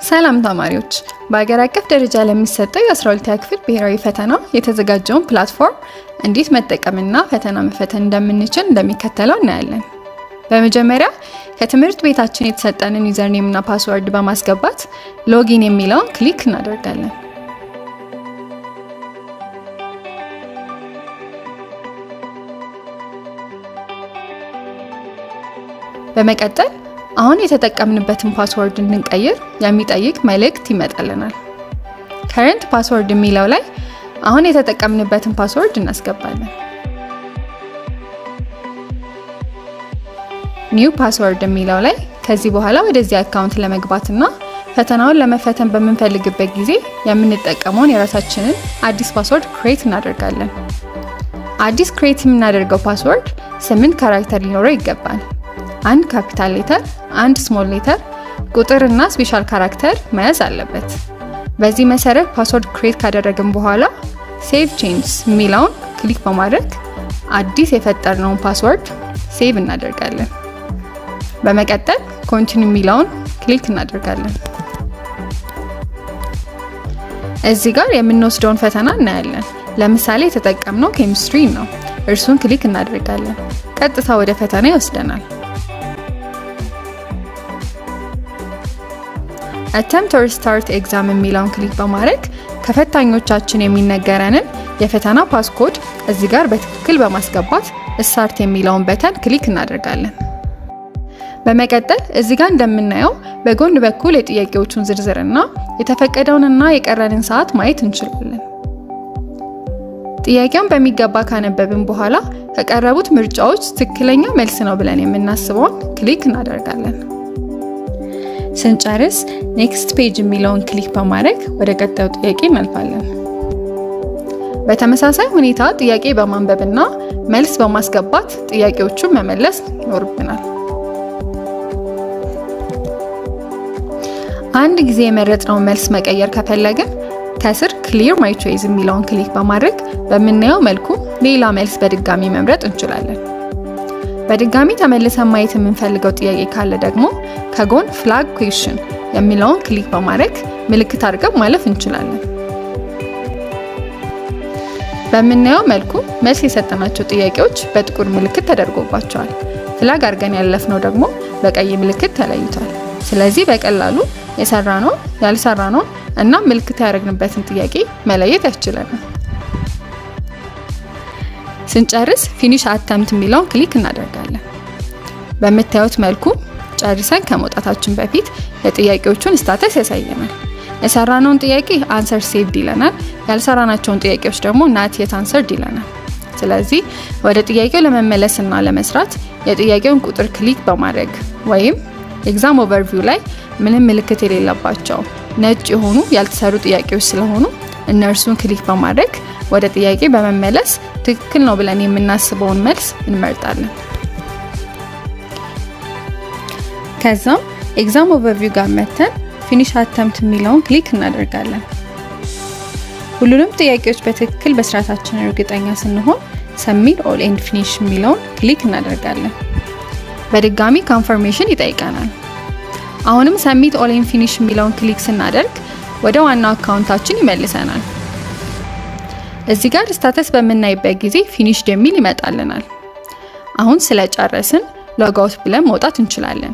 ሰላም ተማሪዎች፣ በሀገር አቀፍ ደረጃ ለሚሰጠው የ12ኛ ክፍል ብሔራዊ ፈተና የተዘጋጀውን platform እንዴት መጠቀምና ፈተና መፈተን እንደምንችል እንደሚከተለው እናያለን። በመጀመሪያ ከትምህርት ቤታችን የተሰጠንን username እና password በማስገባት login የሚለውን click እናደርጋለን። በመቀጠል አሁን የተጠቀምንበትን password እንድንቀይር የሚጠይቅ መልእክት ይመጣልናል። Current password የሚለው ላይ አሁን የተጠቀምንበትን password እናስገባለን። New password የሚለው ላይ ከዚህ በኋላ ወደዚህ account ለመግባትና ፈተናውን ለመፈተን በምንፈልግበት ጊዜ የምንጠቀመውን የራሳችንን አዲስ password create እናደርጋለን። አዲስ create የምናደርገው password 8 character ሊኖረው ይገባል። አንድ capital letter፣ አንድ small letter፣ ቁጥር እና special character መያዝ አለበት። በዚህ መሰረት password create ካደረግን በኋላ save changes የሚለውን click በማድረግ አዲስ የፈጠርነውን password save እናደርጋለን። በመቀጠል continue የሚለውን click እናደርጋለን። እዚህ ጋር የምንወስደውን ፈተና እናያለን። ለምሳሌ የተጠቀምነው ኬሚስትሪ ነው። እርሱን click እናደርጋለን። ቀጥታ ወደ ፈተና ይወስደናል። Attempt or start exam የሚለውን click በማድረግ ከፈታኞቻችን የሚነገረንን የፈተና passcode እዚህ ጋር በትክክል በማስገባት start የሚለውን button click እናደርጋለን። በመቀጠል እዚህ ጋር እንደምናየው በጎን በኩል የጥያቄዎቹን ዝርዝርና የተፈቀደውንና የቀረንን ሰዓት ማየት እንችላለን። ጥያቄውን በሚገባ ካነበብን በኋላ ከቀረቡት ምርጫዎች ትክክለኛ መልስ ነው ብለን የምናስበውን click እናደርጋለን። ስንጨርስ next page የሚለውን click በማድረግ ወደ ቀጣዩ ጥያቄ እናልፋለን። በተመሳሳይ ሁኔታ ጥያቄ በማንበብና መልስ በማስገባት ጥያቄዎቹን መመለስ ይኖርብናል። አንድ ጊዜ የመረጥነውን መልስ መቀየር ከፈለግን ከስር clear my choice የሚለውን click በማድረግ በምናየው መልኩ ሌላ መልስ በድጋሚ መምረጥ እንችላለን። በድጋሚ ተመልሰን ማየት የምንፈልገው ጥያቄ ካለ ደግሞ ከጎን flag question የሚለውን click በማድረግ ምልክት አድርገን ማለፍ እንችላለን። በምናየው መልኩ መልስ የሰጠናቸው ጥያቄዎች በጥቁር ምልክት ተደርጎባቸዋል። Flag አድርገን ያለፍነው ደግሞ በቀይ ምልክት ተለይቷል። ስለዚህ በቀላሉ የሰራነው፣ ያልሰራነው እና ምልክት ያደረግንበትን ጥያቄ መለየት ያስችለናል። ስንጨርስ finish attempt የሚለውን click እናደርጋለን። በምታዩት መልኩ ጨርሰን ከመውጣታችን በፊት የጥያቄዎቹን status ያሳየናል። የሰራነውን ጥያቄ answer saved ይለናል። ያልሰራናቸውን ጥያቄዎች ደግሞ not yet answered ይለናል። ስለዚህ ወደ ጥያቄው ለመመለስና ለመስራት የጥያቄውን ቁጥር click በማድረግ ወይም exam overview ላይ ምንም ምልክት የሌለባቸው ነጭ የሆኑ ያልተሰሩ ጥያቄዎች ስለሆኑ እነርሱን click በማድረግ ወደ ጥያቄ በመመለስ ትክክል ነው ብለን የምናስበውን መልስ እንመርጣለን። ከዛም exam overview ጋር መተን finish attempt የሚለውን click እናደርጋለን። ሁሉንም ጥያቄዎች በትክክል በመስራታችን እርግጠኛ ስንሆን submit all and finish የሚለውን click እናደርጋለን። በድጋሚ confirmation ይጠይቀናል። አሁንም submit all and finish የሚለውን click ስናደርግ ወደ ዋናው account ኣችን ይመልሰናል። እዚህ ጋር status በምናይበት ጊዜ finished የሚል ይመጣልናል። አሁን ስለጨረስን logout ብለን መውጣት እንችላለን።